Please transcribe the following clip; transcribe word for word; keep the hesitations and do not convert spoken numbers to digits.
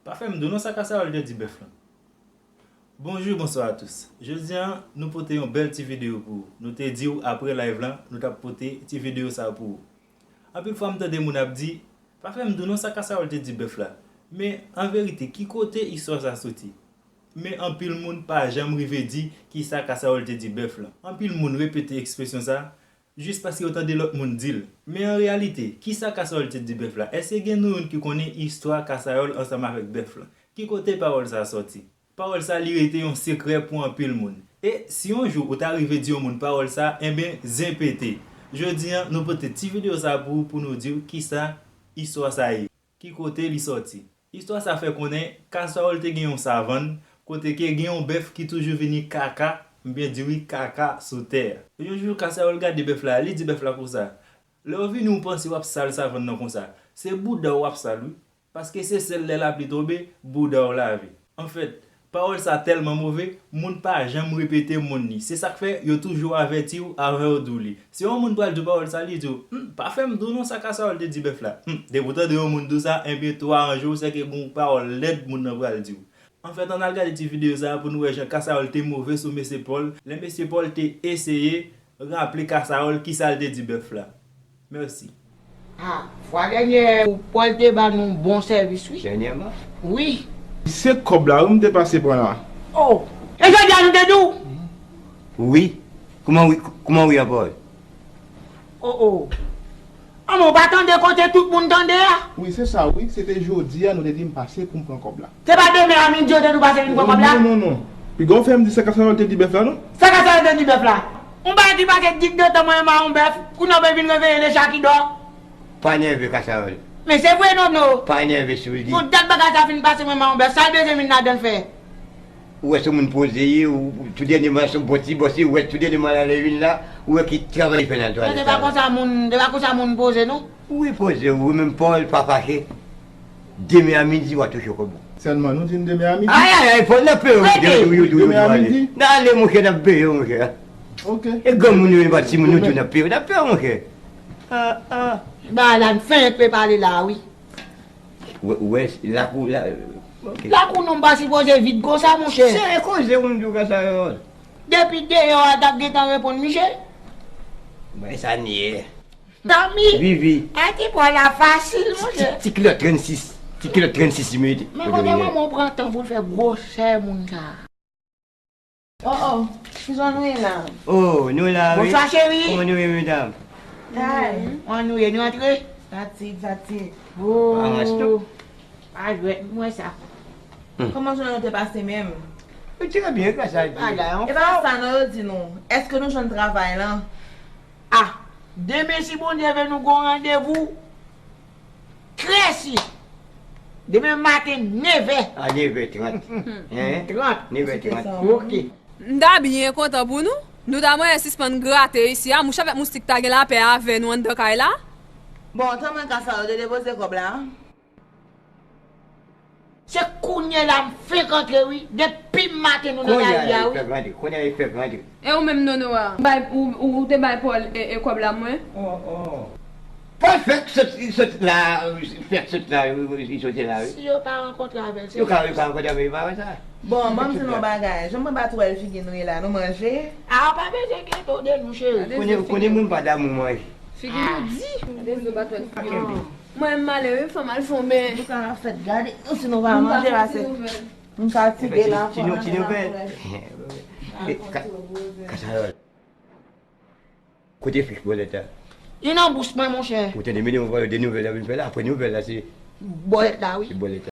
Pa fè m di w non sa Kasayòl te di bèf lan. Bonjou, bonswa a tous. Jodi a, nou pote yon bèl ti videyo pou ou. Nou te di w apre live lan, nou t ap pote ti videyo sa a pou ou. Anpil fwa m tande moun ap di, pa fè m di w non sa Kasayòl te di bèf la. Men, an verite, ki kote istwa sa soti? Men anpil moun pa janm rive di kisa Kasayòl te di bèf lan. Anpil moun repete ekspresyon sa, jis paske yo tande lòt moun di l. Men an reyalite, kisa Kasayòl te di bèf la? Èske gen nou youn ki konnen istwa Kasayòl ansanm avèk bèf lan? Ki kote pawòl sa a sòti? Pawòl sa a li rete yon sekrè pou anpil moun. E si yon jou ou ta rive di yon moun pawòl sa a, enben, zen pete. Jodi a, nou pote ti videyo sa a pou ou pou nou di w kisa istwa sa a ye. Ki kote li sòti? Istwa sa fè konnen Kasayòl te gen yon savann kote ke gen yon bèf ki toujou vini kaka, m byen di wi, kaka sou tè a. Yon jou Kasayòl gade bèf la, li di bèf la konsa, lè w vini ou panse w ap sal savann nan konsa, se bouda w w ap sal wi, paske se sèl lè lapli tonbe, bouda w lave. Anfèt, pawòl sa tèlman move, moun pa janm repete moun li. Se sa k fè yo toujou avèti w avan yo di w li. Si yon moun pral di w pawòl sa, li di w, hmm, pa fè m di w non sa Kasayòl te di bèf la. Hmm, depi w tande yon moun di w sa, enben, tou a yon jou, sèke gon pawòl lèd moun nan pral di w. Anfèt, ann al gade ti videyo sa a pou nou wè jan Kasayòl te move sou mesye Pòl, lè mesye Pòl te eseye raple Kasayòl kisa l te di bèf la. Mèsi. Ah, fwa dènyè, Pòl te ba nou bon sèvis, wi. Dènyèman? Wi. Se kòb la, wi, m te pase pran la. Oh, e jodi a nou te di w? Wi. Kouman wi, kouman wi ankò? Oh, oh. Ah, men w pa tande kote tout moun tande a? Wi, se sa, wi. Se te jodi a, nou te di m pase pou m pran kòb la. Se pa demen a midi yo te di w pase vin pran kòb la? Non, non, non. Piga w fè m di sa Kasayòl te di bèf la, non? Sa Kasayòl te di bèf la? Yon bagay ki pase dis de tan mwen menm a yon bèf, kounye a w vin reveye le chat qui dort. Pa nève Kasayòl. Men se vre, Nono. Pa nève sou li. Yon dat bagay sa fin pase mwen menm a yon bèf, sa l bezwen vin ladan l fè? Ou wè se moun poze ye, ou tou dènyèman se yon bon ti bòs, ou wè tou dènyèman la lè vin la, ou wè ki travay li fè nan twalèt la. Se pa konsa moun, se pa konsa moun poze, non. Wi, poze, wi, menm Pòl pa fache. Demen a midi, w a touche kòb ou. Sèlman, nou di n demen a midi. Ay, ay, ay, Pòl, n ap peye w, monchè, wi, wi, wi, demen a midi. N ale, monchè, n ap peye w, monchè. Ok. E granmoun yo, e pa timoun yo tou, n ap peye w, n ap peye w, monchè. Ah, ah. Ba la, n fenk pe pale la, wi. Ou wè, ou wè, lakou, la, ok. Lakou nou pa sipoze vid konsa, monchè. Se koze moun di w konsa yo. Depi deyò a t ap gentan reponn misye. Mwen sa n ye. Tanmi. Vivi. A ti pwa la fasil, monchè. Ti, ti kilòt trannsis. Ti kilòt trannsis mete. Men kote manman w pran tan pou l fè gwosè moun sa a? Oh, oh, kizon nou ye la? Oh, nou la, wi. Bonswa, cheri. Kòman nou ye, medam? Hi. Kòman nou ye? Nou antre? Fatig, fatig. Oh. Pa jwèt, m wè sa. Hmm. Kòman jounen nou te pase menm? Trè byen, gras a Dye. Bagay anfòm. E pa sa non yo di nou. Èske nou jwenn travay lan? Ah, demen si Bondye vle nou gon randevou. Trè si. Demen maten nevè. A nevè trant. Hein? Trant. Nevè trant. Ok. M ta byen kontan pou nou. Nou ta mwen sispann grate isi a. Mouch avèk moustik ta gen lapè avè nou anndan kay la. Bon, tanmen Kasayòl te depoze kòb la. Se kounye la m fenk antre wi. Depi maten nou nan lari a wi. Kounye a li fèk rantre. E ou menm Nono a? Bay, ou, ou, ou te bay Pòl e, e kòb la mwen? Oh, oh. Pòl fèk sot, sot la, fèk sot la, li soti la wi. Si yo pa rankontre avè l, se yo ka, yo ka rankontre avè l, pa wè sa? Bon, ban m di nou yon bagay. Jan mwen pa t wè l figi nou ye la, nou manje? A, pa bezwen enkyete w de nou, cheri. Konnen, konnen mwen pa damou manje. Figi nou di. Gade nou pa t wè l figi nou. Mwen m ale wi, fò m al fè yon ben. Pou sa n ap fèt gade, si nou pa manje la, se m fatige la, fò n al fè. Ti nouvèl. Ka-, Kasayòl. Kote fich bòlèt la? Li nan bouch mwen, monchè. Ou tande, men yon vòlè de nouvèl la vin fè la, apre nouvèl la, se bòlèt la, wi. Se bòlèt la.